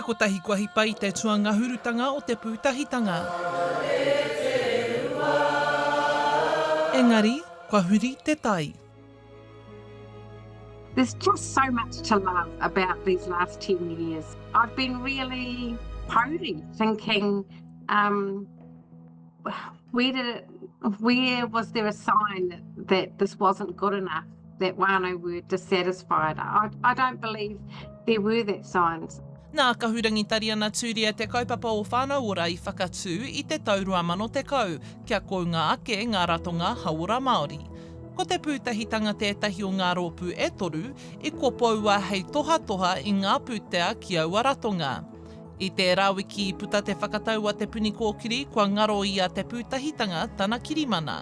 kotahi kua hipa i te tuangahurutanga o te pūtahitanga. Engari, kua huri te tai. There's just so much to love about these last 10 years. I've been really pōuri thinking, um, where did it, where was there a sign that, that this wasn't good enough, that whānau were dissatisfied? I, I don't believe there were that signs. Nā Kahurangi Tariana Tūria te kaupapa o Whānau Ora i whakatū i te tau 2010 kia kounga ake ngā ratonga hauora Māori. Ko Te Pūtahitanga tētahi o ngā rōpū e toru i kopoua hei tohatoha i ngā pūtea ki aua ratonga. I tērā wiki i puta te whakatau a Te Puni Kōkiri kua ngaro i a Te Pūtahitanga tana kirimana.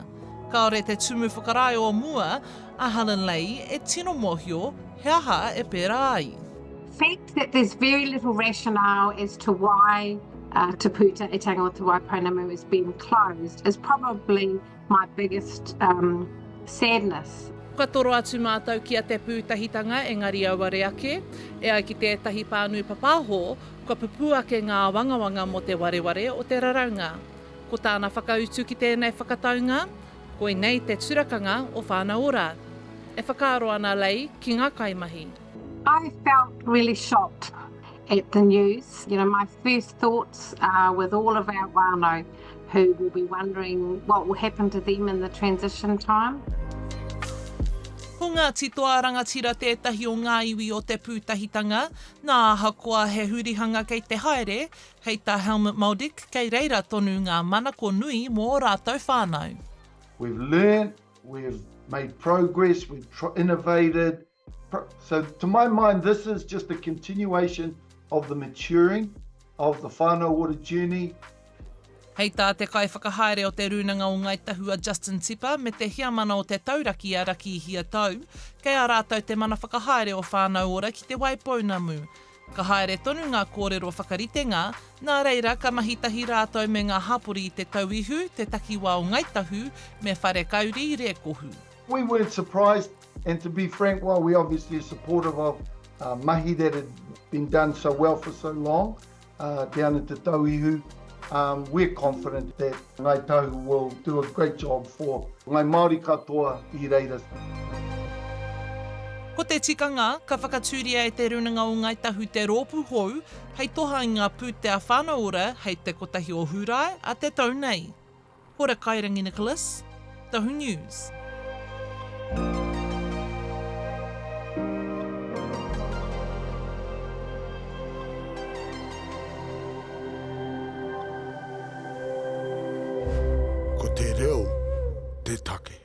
Kāore te Tumu Whakarae o mua, a Helen Ley, e tino mōhio he aha e pērā ai. Fact that there's very little rationale as to why Te Pūtahitanga o Te Waipounamu is being closed is probably my biggest sadness. Kua toro atu mātou ki a Te Pūtahitanga engari auare ake, e ai ki tētahi pānui papāho, kua pupū ake ngā āwangawanga mō te wareware o te raraunga. Ko tāna whakautu ki tēnei whakataunga, koinei te turakanga o Whānau Ora. E whakaaro ana Lei ki ngā kaimahi. I felt really shocked at the news. You know, my first thoughts are with all of our whānau who will be wondering what will happen to them in the transition time. Ko Ngāti Toa Rangatira tētahi o ngā iwi o Te Pūtahitanga, nā ahakoa he hurihanga kei te haere, hei tā Helmut Moldick kei reira tonu ngā manako nui mō ō rātou whānau. We've learnt, we've made progress, we've innovated, So to my mind, this is just a continuation of the maturing of the whānau ora journey. Hei tā te kaiwhakahaere o Te Rūnanga o Ngāi Tahu a Justin Tipa me te heamana o Te Tauraki a Rakihia Tau, kei a rātou te mana whakahaere o Whānau Ora ki Te Waipounamu. Ka haere tonu ngā kōrero whakaritenga, nā reira ka mahi tahi rātou me ngā hapori i Te Tauihu, te takiwā o Ngāi Tahu, me Wharekauri, Rēkohu. We weren't surprised and to be frank while we obviously are supportive of uh, mahi that had been done so well for so long uh, down at Te Tauihu, um, we're confident that Ngai Tahu will do a great job for Ngai Māori katoa i reira. Ko te tikanga, ka whakatūria e Te Rūnanga o Ngāi Tahu te rōpū hou hei toha i ngā pūtea whānau ora hei te kotahi o Hūrae a te tau nei. Hora Kairangi Nicholas, Tahu News. Ko te reo te take.